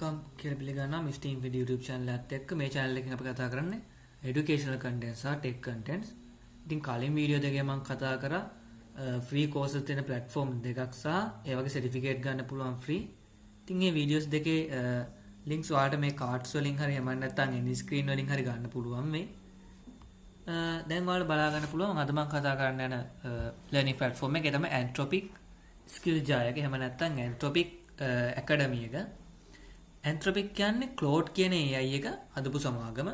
Welcome කියලා පිළිගන්නවා Mr. Infinity YouTube channel එකත් එක්ක. මේ channel එකෙන් අපි කතා කරන්නේ educational content සහ tech contents. ඉතින් කලින් වීඩියෝ දෙකේ මම කතා කරා free courses තියෙන platform දෙකක් සහ ඒ වගේ certificate ගන්න පුළුවන් free. ඉතින් මේ වීඩියෝස් දෙකේ links ඔයාලට මේ cards වලින් හරි එහෙම නැත්නම් any screen වලින් හරි ගන්න පුළුවන් මේ. දැන් ඔයාලා බලා ගන්න පුළුවන් අද මම කතා කරන්න යන learning platform එක. ඒ තමයි Anthropic Skill Jar එක. එහෙම නැත්නම් Anthropic Academy එක. Anthropic කියන්නේ Claude කියන AI එක හදපු සමාගම.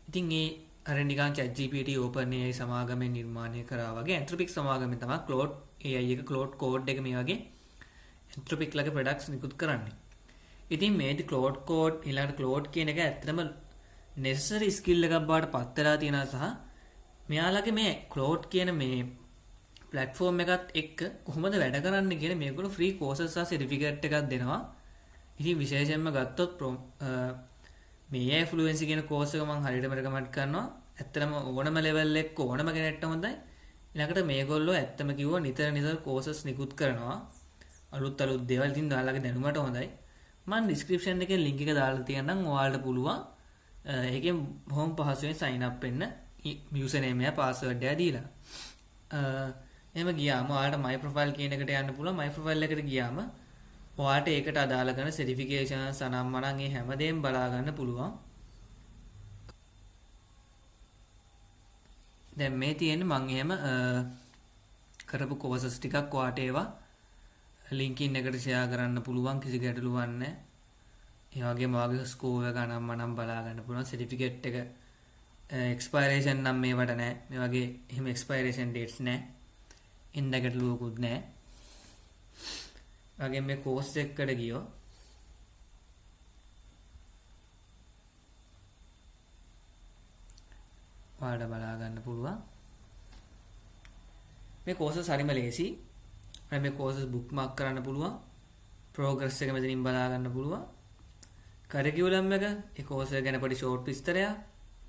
ඉතින් ඒ අර නිකන් ChatGPT OpenAI සමාගමෙන් නිර්මාණය කරා වගේ Anthropic සමාගමෙන් තමයි Claude AI එක, Claude Code එක මේ වගේ Anthropic ලගේ products නිකුත් කරන්නේ. ඉතින් මේදි Claude Code ඊළඟට Claude කියන එක ඇත්තටම necessary skill එකක් බවට පත් වෙලා තියෙනවා සහ මෙයාලගේ මේ Claude කියන මේ platform එකත් එක්ක කොහොමද වැඩ කරන්න කියන මේගොල්ලෝ free courses සහ certificate එකක් දෙනවා. ඉතින් විශේෂයෙන්ම ගත්තොත් මේ AI fluency කියන කෝස් එක මම හරියටම රෙකමන්ඩ් කරනවා. ඇත්තටම ඕනම ලෙවල් එකක ඕනම කෙනෙක්ට හොඳයි. ඊළඟට මේගොල්ලෝ ඇත්තම කිව්වොත් නිතර නිතර කෝසස් නිකුත් කරනවා. අලුත් අලුත් දේවල්. ඉතින් ඔයාලගේ දැනුමට හොඳයි. මම ඩිස්ක්‍රිප්ෂන් එකේ ලින්ක් එක දාලා තියන්නම්. ඔයාලට පුළුවන් ඒකෙන් බොහොම පහසුවෙන් සයින් අප් වෙන්න යූසර් නේම් එක පාස්වර්ඩ් එක දීලා. එහෙම ගියාම ඔයාලට my profile කියන එකට යන්න පුළුවන්. my profile එකට ගියාම ඔයාට ඒකට අදාළ කරන සර්ටිෆිකේෂන් සනම්මනම් ඒ හැමදේම බලා ගන්න පුළුවන්. දැන් මේ තියෙන්නේ මං එහෙම කරපු කෝසස් ටිකක් ඔයාට ඒවා ලින්කින් එකට ෂෙයා කරන්න පුළුවන්, කිසි ගැටලුවක් නැහැ. ඒ වගේම ඔයාගේ ස්කෝර් එක අනම්මනම් බලා ගන්න පුළුවන්. සර්ටිෆිකේට් එක එක්ස්පයරේෂන් නම් මේවට නැහැ. මේ වගේ එහෙම එක්ස්පයරේෂන් ඩේට්ස් නැහැ. එන්න ගැටලුවකුත් නැහැ. වගේ මේ කෝස් එකකට ගියොත් ඔයාලට බලා ගන්න පුළුවන්. මේ කෝසස් හරිම ලේසි. ඔයාලා මේ කෝසස් බුක්මාක් කරන්න පුළුවන්. ප්‍රෝග්‍රස් එක මෙතනින් බලා ගන්න පුළුවන්. කරිකියුලම් එක, ඒ කෝස් එක ගැන පොඩි ෂෝට් විස්තරයක්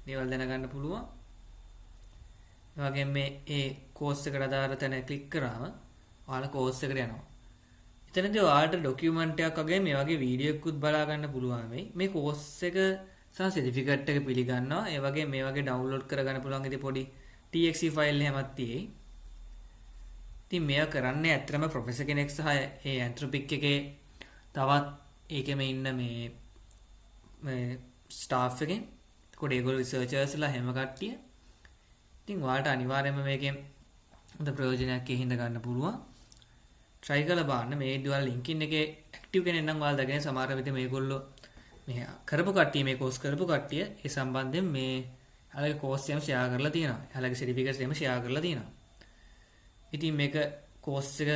දේවල් දැනගන්න පුළුවන්. ඒ වගේම මේ ඒ කෝස් එකට අදාළ තැන ක්ලික් කරාම ඔයාලා කෝස් එකට යනවා. එතනදී ඔයාලට ඩොකියුමන්ට් එකක් වගේ මේ වගේ වීඩියෝ එකකුත් බලා ගන්න පුළුවන් වෙයි. මේ කෝස් එක සහ සර්ටිෆිකේට් එක පිළිගන්නවා. ඒ වගේ මේ වගේ ඩවුන්ලෝඩ් කරගන්න පුළුවන්. ඉතින් පොඩි txt file එහෙමත් තියෙයි. ඉතින් මේවා කරන්නේ ඇත්තටම ප්‍රොෆෙසර් කෙනෙක් සහ ඒ Anthropic එකේ තවත් ඒකෙම ඉන්න මේ මේ ස්ටාෆ් එකෙන්. එතකොට ඒගොල්ලෝ රිසර්චර්ස්ලා හැම කට්ටිය. ඉතින් ඔයාලට අනිවාර්යයෙන්ම මේකෙන් හොඳ ප්‍රයෝජනයක් ඒ හින්දා ගන්න පුළුවන්. try කරලා බලන්න. මේ දේවල් LinkedIn එකේ ඇක්ටිව් කෙනෙක් නම් ඔයාලා දකින සමහර විට මේගොල්ලෝ මේ කරපු කට්ටිය, මේ කෝස් කරපු කට්ටිය ඒ සම්බන්ධයෙන් මේ එයාලගේ කෝස් එකම ෂෙයා කරලා තියෙනවා. එයාලගේ සර්ටිෆිකේට්ස් එහෙම ෂෙයා කරලා තියෙනවා. ඉතින් මේක කෝස් එක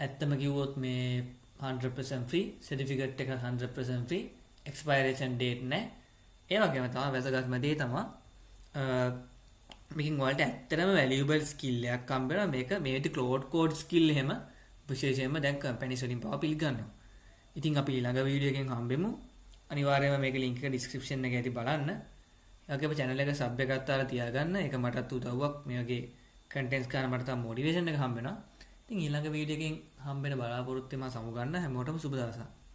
ඇත්තම කිව්වොත් මේ 100% free, certificate එක 100% free, expiration date නෑ. ඒ වගේම තමයි වැදගත්ම දේ තමයි මේකෙන් ඔයාලට ඇත්තටම valuable skill එකක් හම්බ වෙනවා. මේක මේ විදිහට Claude Code skill එහෙම විශේෂයෙන්ම දැන් කම්පැනිස් වලින් පවා පිළිගන්නවා. ඉතින් අපි ඊළඟ වීඩියෝ එකෙන් හම්බෙමු. අනිවාර්යයෙන්ම මේක ලින්ක් එක ඩිස්ක්‍රිප්ෂන් එකේ ඇති බලන්න. ඒ වගේම channel එක සබ් එකක් දාලා තියාගන්න. ඒක මටත් උදව්වක්. මේ වගේ කන්ටෙන්ට්ස් ගන්න මට තව මොටිවේෂන් එක හම්බ වෙනවා. ඉතින් ඊළඟ වීඩියෝ එකෙන් හම්බෙන බලාපොරොත්තු වෙන මම සමුගන්න. හැමෝටම සුබ දවසක්.